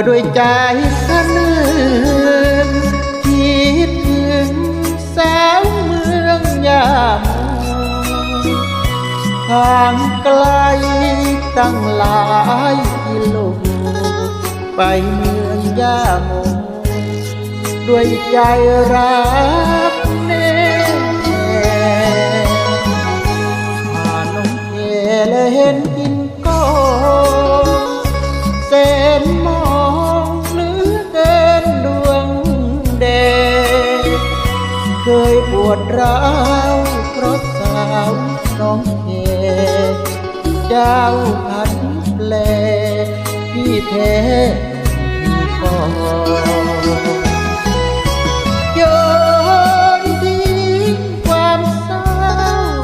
ດ້ວຍໃຈຄະນຶງຄິດເຖິງສາວເມືອງຢາໂມ ຫ່າງໄກຕັ້ງຫຼາຍກິໂລ ໄປເມືອງຢາໂມ ດ້ວຍໃຈຮັກແນ່ ຫາລົມແຜ່ແລະເຫັນກິນກອງ ແສນມອງເຫຼືອເກີນດວງແດ່ ເຄີຍປວດຮ້າວເພາະສາວໜອງແຄ ເຈົ້າພັນແປ ທີ່ແທ້ທີ່ກໍ ຍ້ອນທີ່ຄວາມເສົ້າ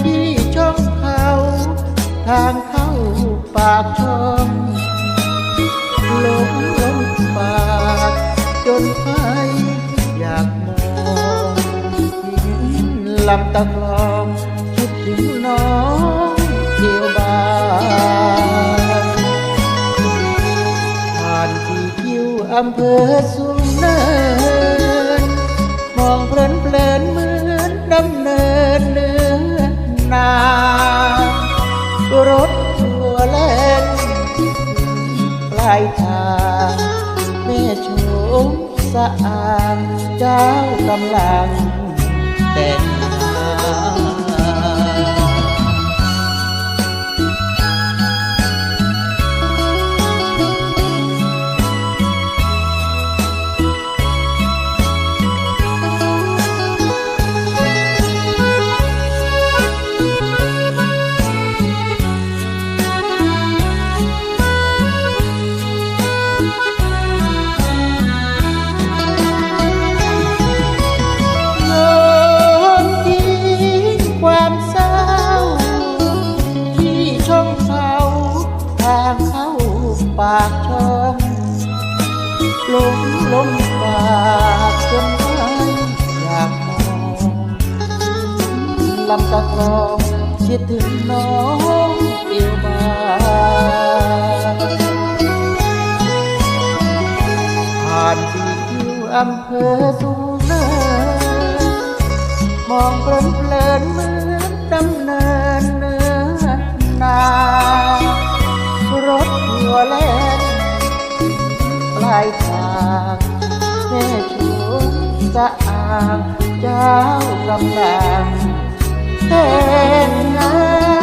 ທີ່ຊ່ອງເຂົາ ທາງເຂົ້າປາກຊ່ອງ ຫຼົງລົງປາກຈົນໄປຢາກມອງ ກິນລຳຕາກລອງ ຄິດເຖິງນ້ອງເອວບາງ ຜ່ານທີ່ຄິວອຳເພີສູງເນີນ ມອງເພີນເພລີນເໝືອນດຳເນີນເນື້ອນາ ລົດທົ່ວແລ່ນປາຍທາງ ແມ່ຊົມ ສະອາງ ເຈົ້າກຳລັງແຕ່ງງານ ຍອມຖິ້ມຄວາມເສົ້າ ທີ່ຊ່ອງເຊົາ ທາງເຂົ້າປາກຊ່ອງ ຫຼົງລົງປາກຈົນໄດ້ຢາກມອງ ລຳຕາກລອງ ຄິດເຖິງນ້ອງເອວບາງ ຜ່ານທີ່ຄິວອຳເພີສູງເນີນ ມອງເພີນເພລີນເໝືອນດຳເນີນເນື້ອນາ ລົດທົ່ວແລ່ນປາຍທາງ ແມ່ຊົມສະອາງ ເຈົ້າກຳລັງແຕ່ງງານ.